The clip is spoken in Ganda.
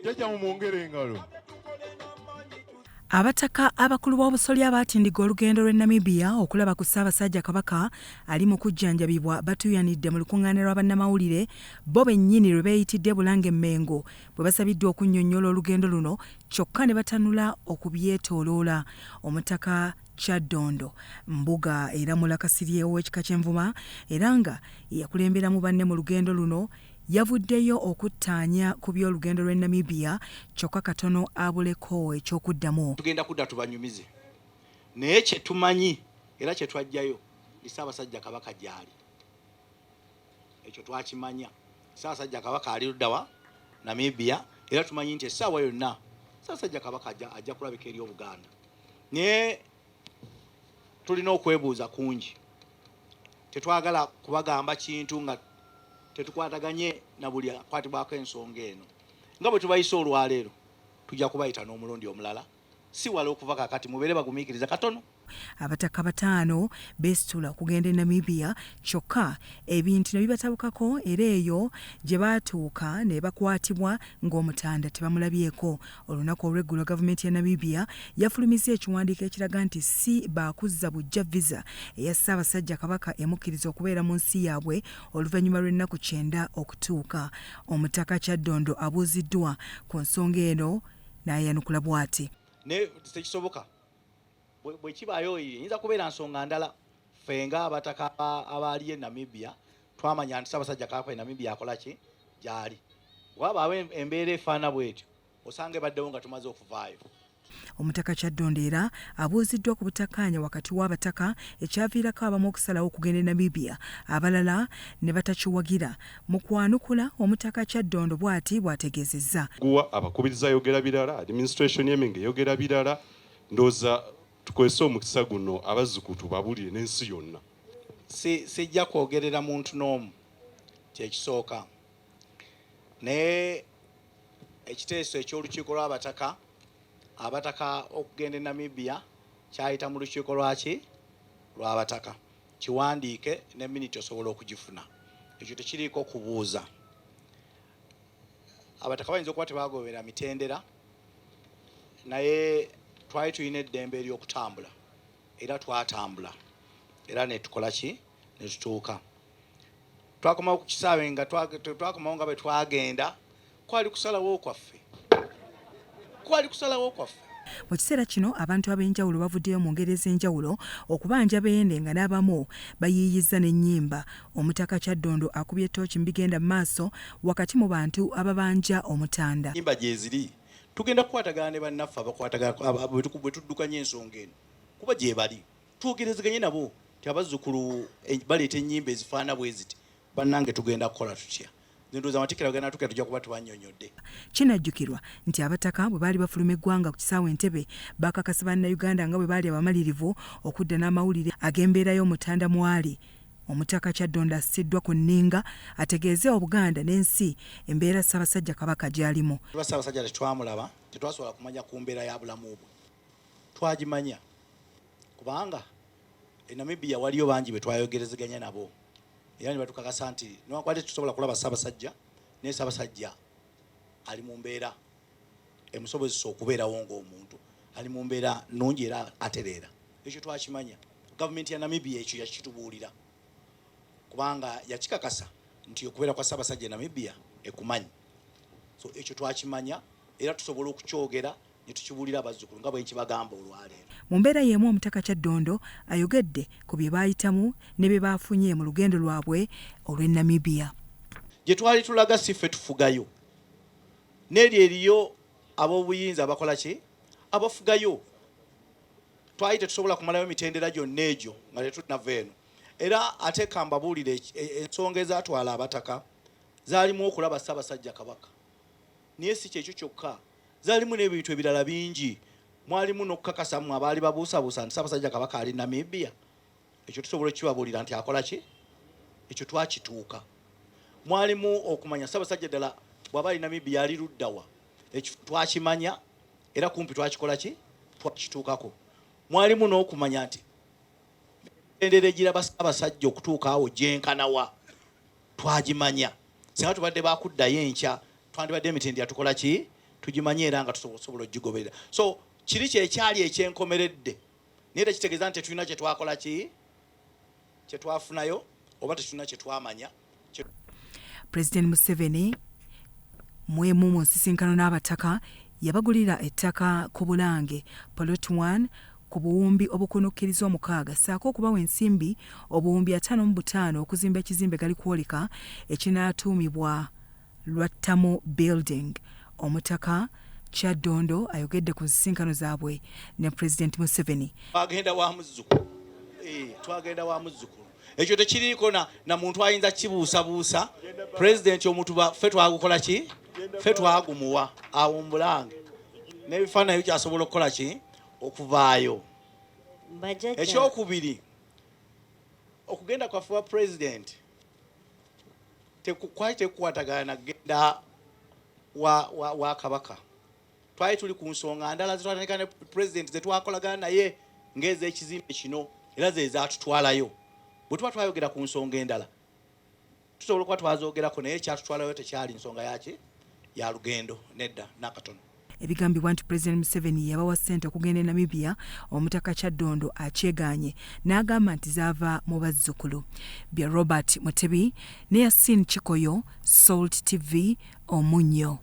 Jjajja, mumwongere engalo. Abataka abakulu b'obusolya baatindiga olugendo lw'e Namibia okulaba ku Ssaabasajja Kabaka ali mu kujjanjabibwa batuuyanidde mu lukuŋŋaana lwa bannamawulire bo bennyini lwe beeyitidde Bulange Mmengo bwe basabiddwa okunnyonnyola olugendo luno kyokka ne batanula okubyetooloola. Omutaka Kyaddondo Mbuga era Mulakasirye ow'ekika ky'Envuma era nga yeyakulemberamu banne mu lugendo luno yavuddeyo okuttaanya ku by'olugendo lw'e Namibia kyokka katono abuleko eky'okuddamu. Tugenda kudda tubanyumize, naye kye tumanyi era kye twajjayo nti Ssaabasajja Kabaka gyali. Ekyo twakimanya. Ssaabasajja Kabaka ali ludda wa? Namibia, era tumanyi nti essaawa yonna Ssaabasajja Kabaka ajja kulabika eri Obuganda. Naye tulina okwebuuza kungi. Tetwagala kubagamba kintu nga tetukwataganye na buli akwatibwako ensonga eno. Nga bwe tubayise olwaleero, tujja kubayita n'omulundi omulala si wala okuva kaakati. Mubeere bagumiikiriza katono. Abataka bataano beesitula okugenda e Namibia kyokka ebintu ne bibatabukako era eyo gye baatuuka ne bakwatibwa ng'Omutanda tebamulabyeko. Olunaku olw'eggulo gavumenti ya Namibia yafulumizza ekiwandiiko ekiraga nti si baakuzza buggya visa eya Ssaabasajja Kabaka emukkiriza okubeera mu nsi yaabwe oluvannyuma lw'ennaku kyenda okutuuka. Omutaka Kyaddondo abuuziddwa ku nsonga eno n'ayanukula bw'ati. Naye tekisoboka bwe kibaayo eyinza kubeera nsonga ndala. Ffe ng'abataka abaali e Namibia twamanya nti Ssaabasajja Kabaka e Namibia akola ki gy'ali. Wabaawo embeera efaana bw'etyo osanga ebaddewo nga tumaze okuvaayo. Omutaka Kyaddondo era abuuziddwa ku butakkaanya wakati w'abataka ekyaviirako abamu okusalawo okugenda e Namibia abalala ne batakiwagira. Mu kwanukula, Omutaka Kyaddondo bw'ati bw'ategeezezza. Guwa abakubiriza ayogera birala, administration y'Emengo eyogera birala. Ndowooza tukozese omukisa guno abazzukulu tubabulire n'ensi yonna. Si sijja kwogerera muntu n'omu, kyekisooka, naye ekiteeso eky'olukiiko lw'abataka, abataka okugenda e Namibia kyayita mu lukiiko lwaki lw'abataka. Kiwandiike ne miniti osobola okugifuna. Ekyo tekiriiko kubuuza. Abataka bayinza okuba tebagoberera mitendera, naye twali tulina eddembe ery'okutambula era twatambula era netukola ki netutuuka. Twakomawo ku kisaawe nga twakomawo nga bwe twagenda, kwali kusalawo kwaffe, kwali kusalawo kwaffe. Mu kiseera kino abantu ab'enjawulo bavuddeyo mu ngeri ez'enjawulo okubanja Beene nga n'abamu bayiiyizza n'ennyimba. Omutaka Kyaddondo akubye ttooki mu bigenda mu maaso wakati mu bantu ababanja Omutanda. Ennyimba gyeziri, tugenda kukwatagana ne bannaffe abakwatagana bwe tuddukanya ensonga eno kuba gyebali, twogerezeganye nabo nti abazzukulu baleeta ennyimba ezifaana bwe ziti, bannange tugenda kukola tutya? Nze ndowooza amatikkira bwe ganaatuukira tujja kuba tubannyonnyodde. Kinajjukirwa nti abataka bwe baali bafuluma eggwanga ku kisaawe Entebbe baakakasa Bannayuganda nga bwe baali abamalirivu okudda n'amawulire ag'embeera y'Omutanda mwali. Omutaka Kyaddondo assiddwa ku nninga ategeeze Obuganda n'ensi embeera Ssaabasajja Kabaka gy'alimu. Kuba Ssaabasajja tetwamulaba, tetwasobola kumanya ku mbeera ya bulamu bwe. Twagimanya kubanga e Namibia waliyo bangi be twayogerezeganya nabo era ne batukakasa nti newankubadde tetusobola kulaba Ssaabasajja, naye Ssaabasajja ali mu mbeera emusobozesa okubeerawo ng'omuntu, ali mu mbeera nnungi era atereera. Ekyo twakimanya. Gavumenti ya Namibia ekyo yakitubuulira kubanga yakikakasa nti okubeera kwa Ssaabasajja e Namibia ekumanyi. So ekyo twakimanya era tusobola okukyogera ne tukibuulira abazzukulu nga bwe nkibagamba olwaleero. Mu mbeera y'emu Omutaka Kyaddondo ayogedde ku bye baayitamu ne bye baafunye mu lugendo lwabwe olw'e Namibia. Gye twali tulaga si ffe tufugayo, n'eri eriyo ab'obuyinza abakola ki? Abafugayo. Twali tetusobola kumalayo mitendera gyonna egyo nga tetunnava eno. Era ate ka mbabuulire ensonga ezaatwala abataka zaalimu okulaba Ssaabasajja Kabaka. Naye si kyekyo kyokka, zaalimu n'ebintu ebirala bingi. Mwalimu n'okukakasa mmwe abaali babuusabuusa nti Ssaabasajja Kabaka ali Namibia. Ekyo tusobola okukibabuulira nti akola ki? Ekyo twakituuka. Mwalimu okumanya Ssaabasajja ddala bw'aba ali Namibia ali ludda wa. Ekyo twakimanya era kumpi twakikola ki? Twakituukako. Mwalimu n'okumanya nti emitendera egiraba Ssaabasajja okutuuka awo gyenkana wa. Twagimanya. Singa tubadde ba kuddayo enkya, twandibadde emitendera tukola ki? Tugimanye era nga tusobola okugigoberera. So kiri kyekyali ekyenkomeredde, naye tekitegeeza nti tetulina kyetwakola ki kyetwafunayo oba tetulina kyetwamanya. Pulezidenti Museveni mwemu mu nsisinkano n'abataka yabagulira ettaka ku Bulange Plot 1 ku buwumbi obukunukkiriza 6 ssaako okubawa ensimbi obuwumbi 55 okuzimba ekizimbe galikwoleka ekinaatuumibwa Lwattamu Building. Omutaka Kyaddondo ayogedde ku nsisinkano zaabwe ne Pulezidenti Museveni. Twagenda wa muzzukulu, twagenda wa muzzukulu, ekyo tekiriiko na muntu ayinza kibuusabuusa. Pulezidenti omutuba ffe twagukola ki, ffe twagumuwa awo mu Bulange, n'ebifaananyi bikyasobola okukola ki, okuvaayo. Ekyokubiri, okugenda kwaffe wa pulezidenti kwali tekukwatagana na kugenda wa Kabaka. Twali tuli ku nsonga ndala zetwatandika ne pulezidenti, zetwakolagana naye ng'ez'ekizimbe kino, era ze zaatutwalayo. Bwe tuba twayogera ku nsonga endala, tusobola okuba twazogerako, naye ekyatutwalayo tekyali nsonga yaki ya lugendo, nedda n'akatono. Ebigambibwa nti Pulezidenti Museveni yabawa ssente okugenda e Namibia, Omutaka Kyaddondo akyegaanye n'agamba nti zaava mu bazzukulu. Bya Robert Mutebi ne Yasin Kikoyo, Salt TV, Omunnyo.